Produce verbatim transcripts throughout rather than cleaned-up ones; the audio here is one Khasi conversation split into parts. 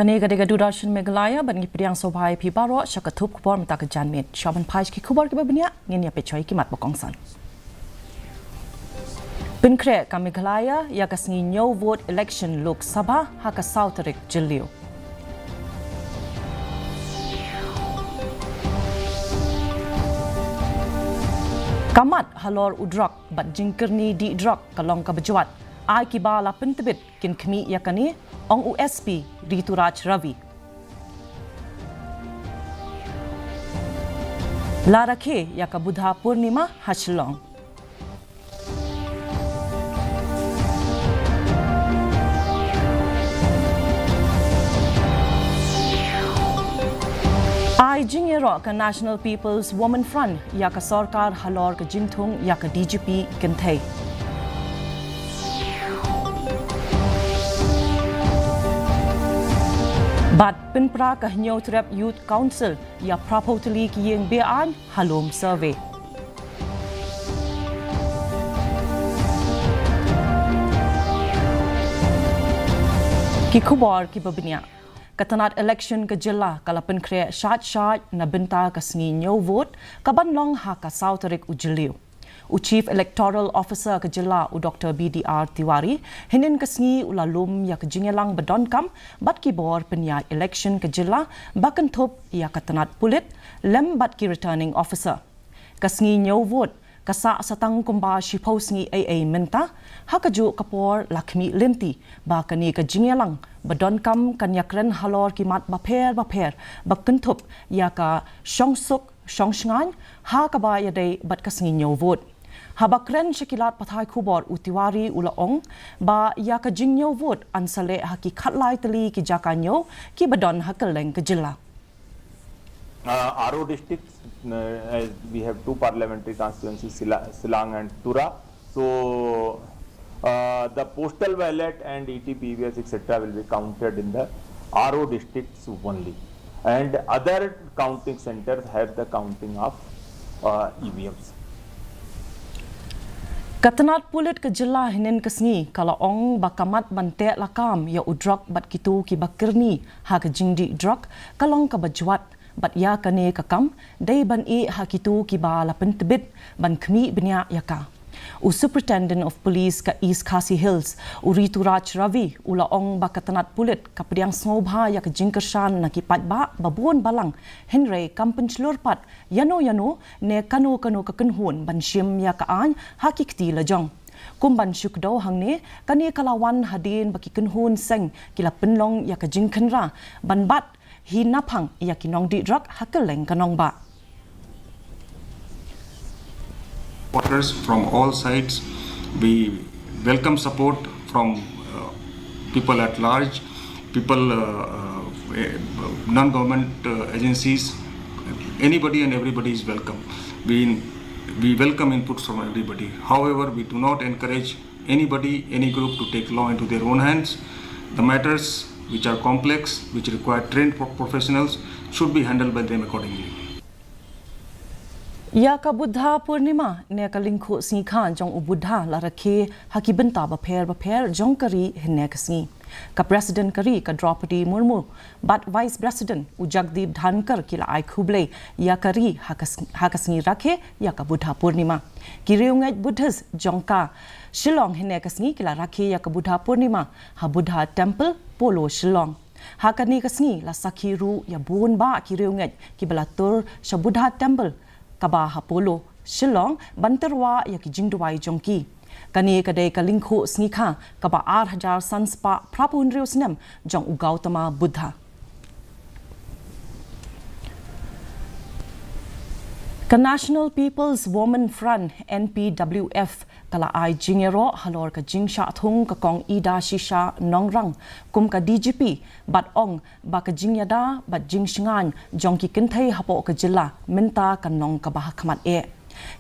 Kane ka dei ka Doordarshan Meghalaya, bad ngi pdiang sngewbha ïa phi baroh sha ka thup khubor mynta ka janmiet. Sha ban phai sha ki khubor kiba bniah, ngin ïa peit shuwa ïa ki mat ba kongsan. Pynkhreh ka Meghalaya ïa ka sngi ñiew vote election Lok Sabha ha ka saw tarik Jylliew. Ka mat halor u drok bad jingkyrni dih drok ka long kaba jwat. Ai kiba la pyntbit kin khmih ïa kane, ong u S P Rituraj Ravi. La rakhe ïa ka Buddha Purnima ha Shillong. Ai jingïaroh ka National People's Women Front ïa ka sorkar halor ka jingthung ïa ka D G P kynthei. Bad pynpra ka Hynñiewtrep Youth Council ïa phraphew tylli ki ïing be-aiñ ha lum survey. Ki khubor kiba bniah. Ka tnat election ka jylla ka la pynkhreh shait shait na bynta ka sngi ñiew vote, kaban long ha ka saw tarik u Jylliew. U Chief Electoral Officer ka jylla, u Doctor B D R Tiwari, hynnin ka sngi u la lum ïa ka jingïalang ba donkam bad ki bor pynïaid election ka jylla, ba kynthup ïa ka tnat pulit lem bad ki returning officer. Ka sngi ñiew vote ka sah sa tang kumba shiphew sngi ei ei mynta. Ha kajuh ka por la khmih lynti ba kane ka jingïalang ba donkam kan ïakren halor ki mat bapher bapher ba kynthup ïa ka shongsuk shongshngaiñ ha kaba ïadei bad ka sngi ñiew vote. Haba kren sha ki lad pathai khubor, u Tiwari u la ong ba ïa ka jingñiew vote yn sa leh ha ki khatlai tylli ki jaka ñiew kiba don ha kylleng ka jylla. Uh, R O districts, uh, as we have two parliamentary constituencies, Shilla-, Shillong and Tura. So, uh, the postal ballot and E T P V S, et cetera will be counted in the R O districts only. And other counting centers have the counting of, uh, E V Ms. Ka tnat pulit ka jylla hynnin ka sngi ka la ong ba ka mat ban teh lakam ïa u drok bad kito kiba kyrni ha ka jingdih drok ka long kaba jwat, bad ïa kane ka kam dei ban ïeh ha kito kiba la pyntbit ban khmih bniah ïa ka. U Superintendent of Police ka East Khasi Hills, u Rituraj Ravi, u la ong ba ka tnat pulit ka pdiang sngewbha ïa ka jingkyrshan na ki paidbah ba bun balang, hynrei kam pynshlur pat ïano ïano ne kano kano ka kynhun ban shim ïa ka aiñ ha ki kti lajong. Kum ban shu kdew hangne, kane ka la wan hadien ba ki kynhun seng ki la pynlong ïa ka jingkhynra ban bat hi naphang ïa ki nongdih drok ha kylleng ka nongbah. Supporters from all sides. We welcome support from, uh, people at large, people, uh, uh, eh, non-government, uh, agencies. Anybody and everybody is welcome. We, we welcome inputs from everybody. However, we do not encourage anybody, any group to take law into their own hands. The matters which are complex, which require trained pro-, professionals, should be handled by them accordingly. Ïa ka Buddha Purnima ne ka lyngkhuh sngi kha jong u Buddha la rakhe ha ki bynta bapher bapher jong ka ri hynne ka sngi. Ka President ka ri, ka Droupadi Murmu, bad Vice President, u Jagdeep Dhankhar, ki la ai khublei ïa ka ri ha ka sng-, ha ka sngi rakhe ïa ka Buddha Purnima. Ki riewngeit Buddhist jong ka Shillong hynne ka sngi ki la rakhe ïa ka Buddha Purnima ha Buddha Temple, Polo, Shillong. Ha kane ka sngi la sakhi ruh ïa bun bah ki riewngeit kiba la tur sha Buddha Temple kaba ha Polo, Shillong, ban tyrwa ïa ki jingduwai jong ki. Kane ka dei ka lyngkhuh sngi kha kaba ar hajar san spah phraphew hynriew snem jong u Gautama Buddha. Ka National People's Women Front, N P W F, ka la ai jingïaroh halor ka jingshah thung ka Kong Ida Shisha Nongrang kum ka D G P, bad ong ba ka jingïada bad jingshngaiñ jong ki kynthei hapoh ka jylla mynta kan long kaba ha khmat eh.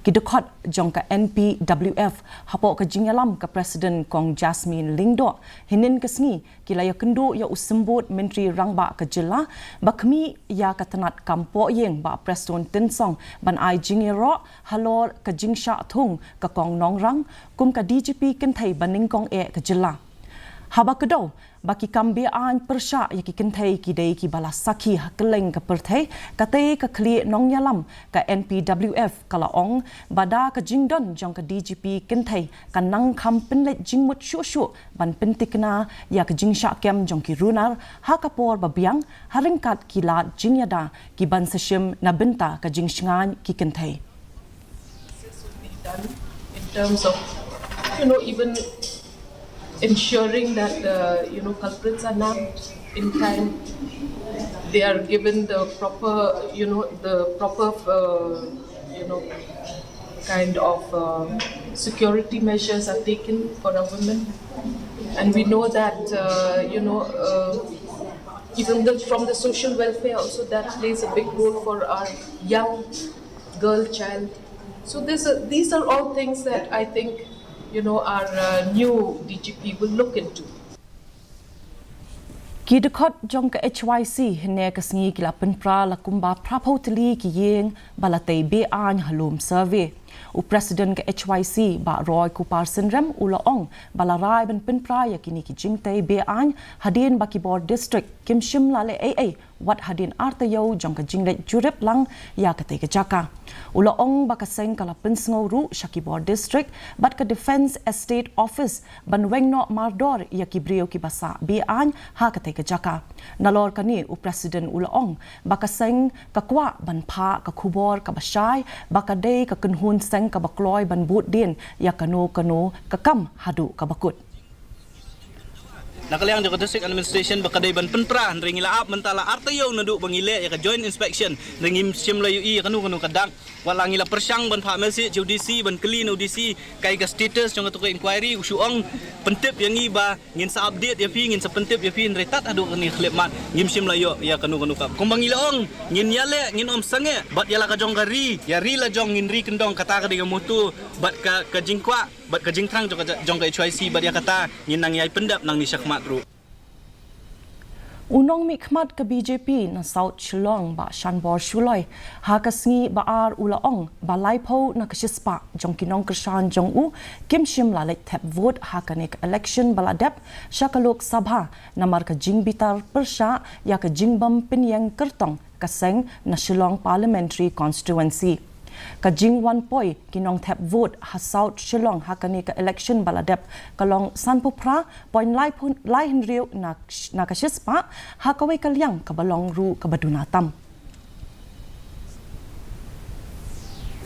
Ki dkhot jong ka N P W F hapoh ka jingïalam ka President Kong Jasmine Lyngdoh hynnin ka sngi ki la ïakynduh ïa u Symbud Myntri Rangbah ka jylla ba khmih ïa ka tnat kam pohïing Bah Prestone Tynsong ban ai jingïaroh halor ka jingshah thung ka Kong Nongrang kum ka D G P kynthei banyngkong eh ka jylla. Haba kdew, Ba ki kam be-aiñ pyrshah ïa ki kynthei ki dei kiba la sakhi ha kylleng ka pyrthei, katei ka khlieh nongïalam ka N P W F ka la ong ba da ka jingdon jong ka D G P kynthei kan nang kham pynleit jingmut shuh shuh ban pyntikna ïa ka jingshah kem jong ki runar ha ka por ba biang, ha ryngkat ki lad jingïada ki ban sa shim na bynta ka jingshngaiñ ki kynthei. Done in terms of, you know, even ensuring that the, you know, culprits are nabbed in time, they are given the proper, you know, the proper, uh, you know, kind of uh, security measures are taken for our women. And we know that, uh, you know, uh, even the, from the social welfare also, that plays a big role for our young girl child. So this, uh, these are all things that I think, you know, our uh, new D G P will look into. Ki dkhot jong ka H Y C hynne ka sngi ki la pynpra la kumba phra phew tylli ki ïing ba la tei be-aiñ ha lum survey. U President ka H Y C, Bah Roy Kupar Synrem, u la ong ba la rai ban pynpra ïa kine ki jingtei be-aiñ hadien ba ki bor district kim shym la leh ei ei wat hadien ar taïew jong ka jingleit jurip lang ïa katei ka jaka. U la ong ba ka seng ka la pynsngew ruh sha ki bor district bad ka Defence Estate Office ban weng noh mardor ïa ki briew kiba sah be-aiñ ha katei ka jaka. Nalor kane, u President u la ong ba ka seng ka kwah ban phah ka khubor kaba shai ba ka dei ka kynhun seng kaba kloi ban bud dien ïa kano kano ka kam haduh kaba kut. Na ka liang jong ka District Administration ba ka dei ban pynpra, hynrei ngi la ap mynta la ar taïew naduh ba ngi leh ïa ka joint inspection, hynrei ngim shym la ïohi ïa kano kano ka dak. Wat la ngi la pyrshang ban phah message sha u D C, ban kylli na u D C kaei ka status jong kata ka inquiry, u shu ong pyntip ïa ngi ba ngin sa update ïa phi, ngin sa pyntip ïa phi, hynrei tad haduh kane ka khyllipmat ngim shym la ïoh ïa kano kano ka. Kumba ngi la ong, ngin ïaleh, ngin ym sangeh bad ïa la ka jong ka ri, ïa ri la jong ngin ri kyndong, kata ka dei ka motto bad ka, ka jingkwah bad ka jingthrang jong ka, jong ka H Y C, bad ïa kata ngin nang ïai pyndep nangne shakhmat ruh. U nongmihkhmat ka B J P na South Shillong, Bah Shanbor Shullai, ha ka sngi ba ar u la ong ba laiphew na ka shispah jong ki nongkyrshan jong u kim shym la leit thep vote ha kane ka election ba la dep sha ka Lok Sabha namar ka jingbitar pyrshah ïa ka jingbym pynïeng kyrtong ka seng na Shillong Parliamentary Constituency. Ka jingwan poi ki nongthep vote ha South Shillong ha kane ka election ba la dep ka long sanphew phra point lai hynriew na, na ka shispah, ha kawei ka liang kaba long ruh kaba duna tam.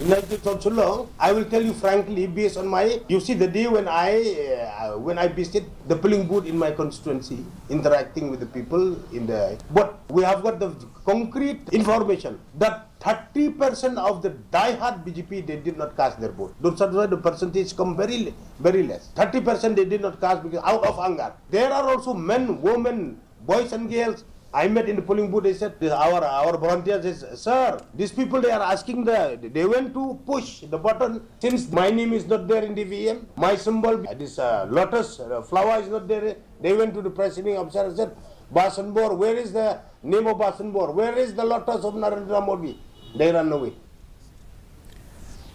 United South Shillong, I will tell you frankly, based on my, you see, the day when I uh, when I visit the polling booth in my constituency, interacting with the people in the, but we have got the concrete information that thirty percent of the die-hard B J P, they did not cast their vote. Those are the percentage come very, very less. Thirty percent they did not cast because out of anger. There are also men, women, boys and girls. I met in the polling booth, they said, our, our volunteers says, sir, these people, they are asking the, they went to push the button. Since my name is not there in the V M, my symbol, uh, this uh, lotus uh, flower is not there, they went to the presiding officer and said, Bah Shanbor, where is the name of Bah Shanbor? Where is the lotus of Narendra Modi? They run away.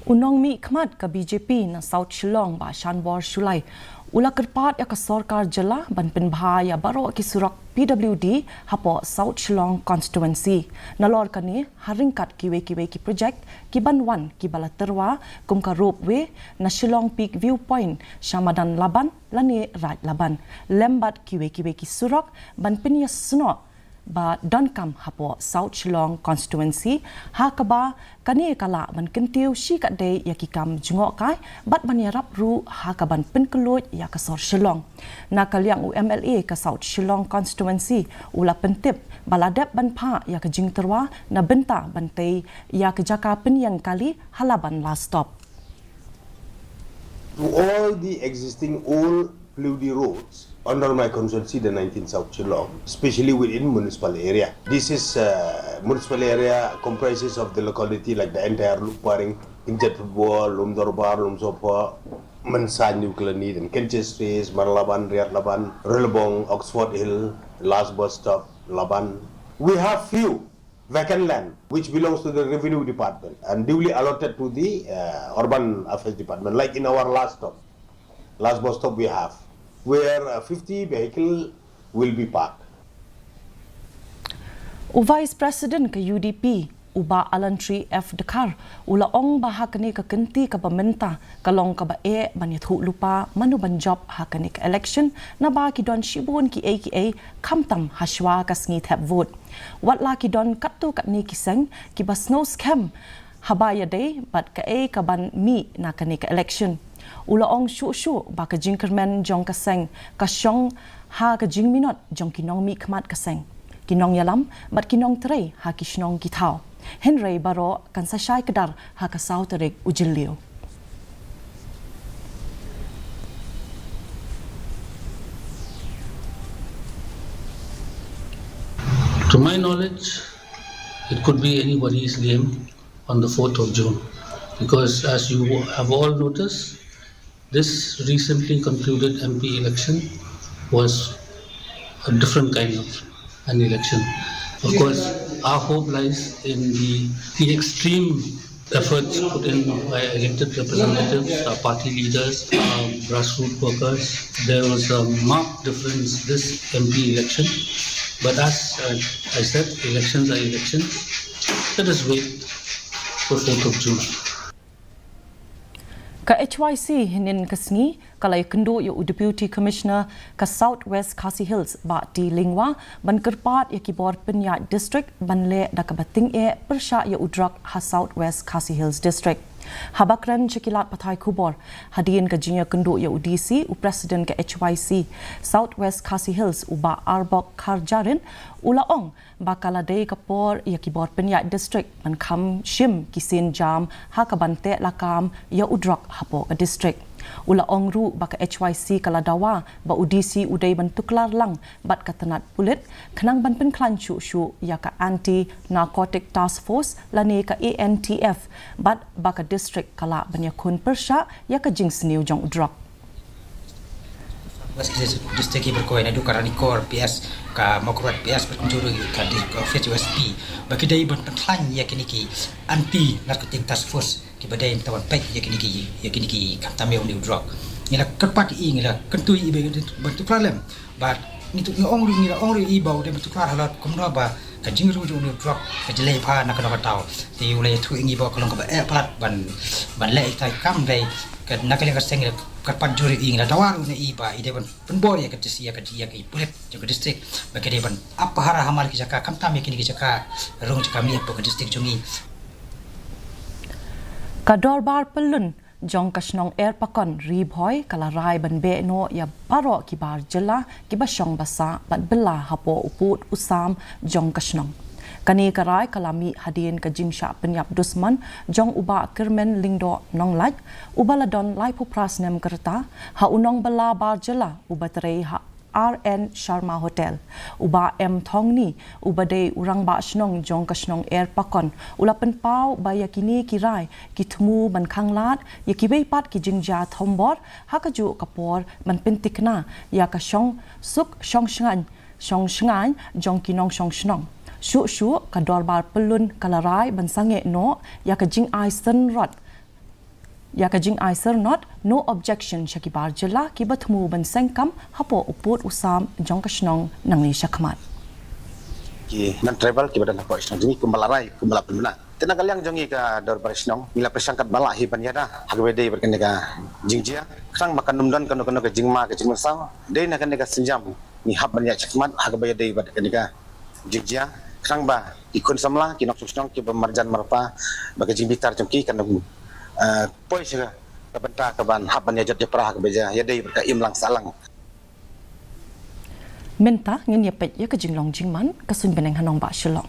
U nongmihkhmat ka B J P na South Shillong, Bah Shanbor Shullai, u la kyrpad ïa ka sorkar jylla ban pynbha ïa baroh ki surok P W D hapoh South Shillong constituency. Nalor kane, ha ryngkat kiwei kiwei ki project ki ban wan kiba la tyrwa kum ka ropeway na Shillong Peak View Point sha madan Laban lane Raid Laban, lem bad kiwei kiwei ki surok ban pynïasnoh ba donkam hapoh South Shillong constituency, ha kaba kane ka lah ban kyntiew shi katdei ïa ki kam jngohkai bad ban ïarap ruh ha kaban pynkylluid ïa ka sor Shillong. Na ka liang u M L A ka South Shillong constituency, u la pyntip ba la dep ban phah ïa ka jingtyrwa na bynta ban tei ïa ka jaka pynïeng kali ha Laban Last Stop. To all the existing old P W D roads under my constituency, the nineteen South Shillong, especially within municipal area. This is uh, municipal area comprises of the locality like the entire Lukparing, Kynjat Football, Lumdorbar, Lumsopa, Mensah New Colony, then Kynjat Street, Marlaban, Riat Laban, Relbong, Oxford Hill, Last Bus Stop, Laban. We have few vacant land which belongs to the revenue department and duly allotted to the uh, urban affairs department, like in our last stop, last bus stop we have, where uh, fifty vehicle will be parked. U Vice President ka U D P, u Bah Allantry F Dkhar, u la ong ba ha kane ka kynti kaba mynta ka long kaba eh ban ïathuh lypa mano ban jop ha kane ka election, naba ki don shibun kiei kiei, khamtam hashwa ka sngi thep vote. Wat la ki don katto katne ki seng kiba sngew skhem haba ïadei bad kaei kaban mih na kane ka election. U la ong shuh shuh ba ka jingkyrmen jong ka seng ka shong ha ka jingminot jong ki nongmihkhmat ka seng, ki nongïalam bad ki nongtrei ha ki shnong ki thaw. Hynrei baroh kan sa shai kdar ha ka saw tarik u Jylliew. To my knowledge, it could be anybody's game on the fourth of June, because as you have all noticed, this recently concluded M P election was a different kind of an election. Of course, our hope lies in the, the extreme efforts put in by elected representatives, our party leaders, our grassroots workers. There was a marked difference this M P election. But as uh, I said, elections are elections. Let us wait for fourth of June. Ka H Y C hynnin ka sngi ka la ïakynduh ïa u Deputy Commissioner ka South West Khasi Hills, Bah T Lyngwa, ban kyrpad ïa ki bor pynïaid district ban leh da kaba tyngeh pyrshah ïa u drok ha South West Khasi Hills District. Haba kren sha ki lad pathai khubor hadien ka jingïakynduh ïa u D C, u President ka H Y C South West Khasi Hills, u Bah Arbok Kharjarin, u la ong ba ka la dei ka por ïa ki bor pynïaid district ban kham shim ki sienjam ha kaban teh lakam ïa u drok hapoh ka district. U la ong ruh ba ka H Y C ka la dawa ba u D C u dei ban tuklar lang bad ka tnat pulit khnang ban pynkhlaiñ shuh shuh ïa ka Anti Narcotic Task Force lane ka A N T F, bad ba ka district ka lah ban ïakhun pyrshah ïa ka jingsniew jong u drok. West District ki byrkhawai naduh ka Ranikor P S, ka Mawkyrwat P S, bad kumjuh ruh ka di-, ka office U S P, ba ki dei ban pynkhlaiñ ïa kine ki Anti Narcotic Task Force kiba dei ban peit ïa kine ki, ïa kine ki khamtam ïa une u drok. Ngi la kyrpad ïa i, ngi la kyntu ïa i ba ban tuklar lem. Bad ngi tu, ngi ong ruh, ngi la ong ruh ïa i ba u dei ban tuklar halor kumno ba ka jingrung jong une u drok ka jlei bha na kano ka daw. Te u la ïathuh ïa ngi ba ka long kaba eh palat ban, ban leh ïa kita ki kam. Dei ka, na ka liang ka seng ngi la kyrpad jur ïa i, ngi la dawa ruh na i ba i dei ban pynbor ïa ka dis-, ïa ka, ïa ki pulit jong ka district ba ki dei ban ap pahara ha man la ki jaka, khamtam ïa kine ki jaka rung jaka mih hapoh ka district jong ngi. Ka Dorbar Pyllun jong ka shnong Erpakon, Ri Bhoi, ka la rai ban beh noh ïa baroh ki bar jylla kiba shong basa bad bylla hapoh u pud u sam jong ka shnong. Kane ka rai ka la mih hadien ka jingshah pynïap dusmon jong u Bah Kyrmen Lyngdoh Nonglait, uba la don laiphew phra snem ka rta, ha u nongbylla bar jylla uba trei ha R N Sharma Hotel. U Bah M Thongni, uba dei u rangbah shnong jong ka shnong Erpakon, u la pynpaw ba ïa kine ki rai ki thmu ban khanglad ïa kiwei pat ki jingjia thombor ha kajuh ka por ban pyntikna ïa ka shong suk shong shngaiñ, shong shngaiñ jong ki nongshong shnong. Shuh shuh ka Dorbar Pyllun ka la rai ban sangeh noh ïa ka jingai syrnod, ïa ka jingai syrnod no objection sha ki bar jylla kiba thmu ban seng kam hapoh u pud u sam jong ka shnong nangne shakhmat. Ki non-tribal kiba don hapoh shnong jong ngi kumba la rai, kumba la pynbna. Te na ka liang jong ngi ka Dorbar Shnong ngi la pyrshang katba lah hi ban ïada ha kaba dei bad kane ka jingjia. Khnang ba kan ym don kano kano ka jingma ka jingmynsaw. Dei na kane ka sienjam ngi hap ban ïaid shakhmat ha kaba ïadei bad kane ka jingjia, khnang ba ki khun samla, ki nongshong shnong kiba marjan marpa, ba ka jingbitar jong ki kan, eh, poi sha ka bynta kaban hap ban ïajot ïapra ha kaba ïadei bad ka imlang sahlang. Mynta ngin ïa peit ïa ka jinglong jingman ka suiñ bneng ha nongbah Shillong.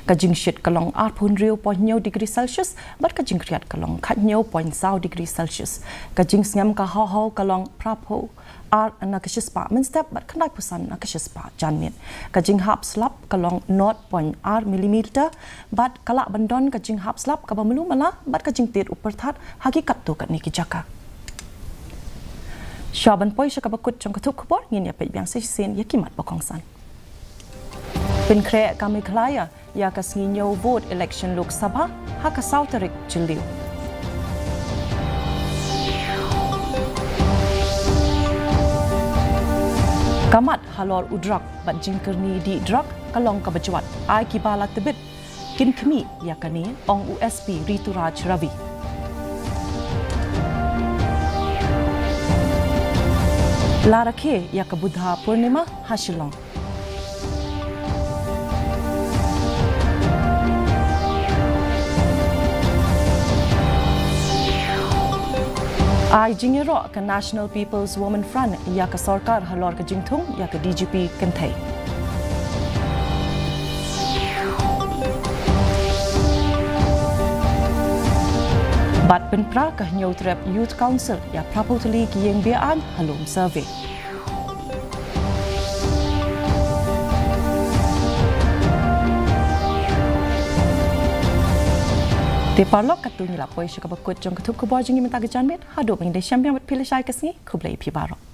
Ka jingshit ka long arphew hynriew point hynñiew degree Celsius bad ka jingkhriat ka long khathynñiew point saw degree Celsius. Ka jingsngem ka haw haw ka long phraphew ar na ka shispah mynstep bad khyndai phew san na ka shispah janmiet. Ka jinghap slap ka long nought point ar millimeter bad ka lah ban don ka jinghap slap kaba malu mala bad ka jingtied u pyrthat ha ki katto katne ki jaka. Shuwa ban poi sha kaba kut jong ka thup khubor, ngin ïa peit biang sa shisien ïa ki mat ba kongsan. Pynkhreh ka Meghalaya ïa ka sngi ñiew vote election Lok Sabha ha ka saw tarik Jylliew. Ka mat halor u drok bad jingkyrni dih drok ka long kaba jwat. Ai kiba la tbit kin khmih ïa kane, ong u S P Rituraj Ravi. La rakhe ïa ka Buddha Purnima ha Shillong. Ai jingïaroh ka National People's Women Front ïa ka sorkar halor ka jingthung ïa ka D G P kynthei. Bad pynpra ka Hynñiewtrep Youth Council ïa phraphew tylli ki ïing be-aiñ ha Lum Survey. Te paralok, katto ngi la poi sha kaba kut jong ka thup khubor jong ngi mynta ka janmiet. Haduh ban ïadei shem biang bad phi lashai ka sngi, khublei ïa phi baroh.